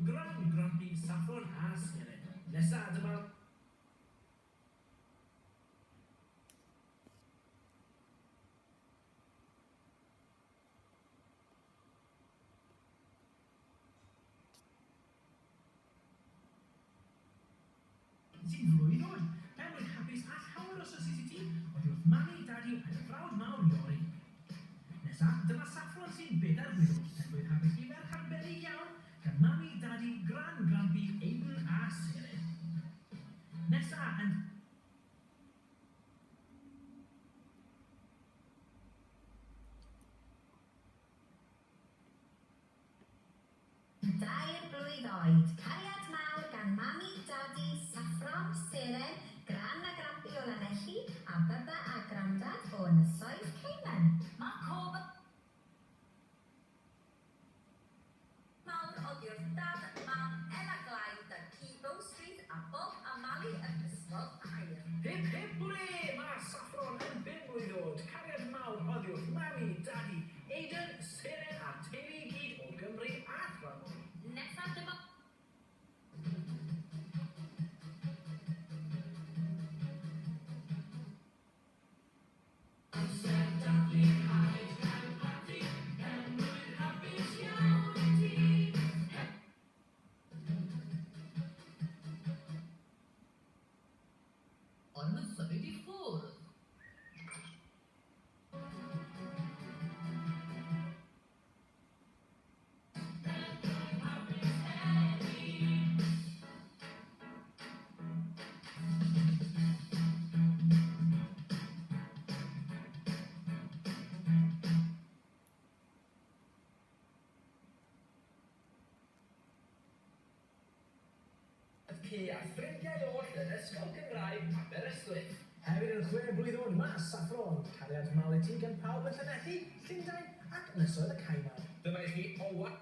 Gran, Grampi, Saffron a Seren. Nesa, dyma sy'n flwydd oed. Penblwydd hapus a llawer o sosys i ti, oddi wrth Mami, Dadi a dy frawd mawr Iori. Nesa, dyma Saffron sy'n bedair blwydd oed. Penblwydd hapus i ferch arbennig iawn gan Mami, Dadi, Gran, Grampi, Aiden a Seren. Nesa, yn Dair blwydd oed, cariad mawr gan Mami, Dadi, Saffron, Seren, Gran a Grampi o Lanelli, a Bubba a Grandad o Ynysoedd Cayman. Mae cof mawr oddi wrth Dad, Mam, Ella Glai, Dad Ci Bow Street a Bob a Mali yn Ysgol Aur. Hip hip hwrê! Mae Saffron yn bum mlwydd oed. Cariad mawr oddi wrth Mami, Dadi, Aiden, Seren a'r teulu i gyd o Gymru a thramor. Nesa dyma Amser dathlu rhaid cael parti, penblwydd hapus iawn i ti. Ond yn symud i ffwrdd. Penblwydd hapus heddi. Ci a ffrindiau oll yn Ysgol Gymraeg Aberystwyth. Hefyd yn chwe blwydd oed mae Saffron, cariad mawr i ti gan pawb yn Llanelli, Llundain ac Ynysoedd y Cayman. Dyma i chi Owain.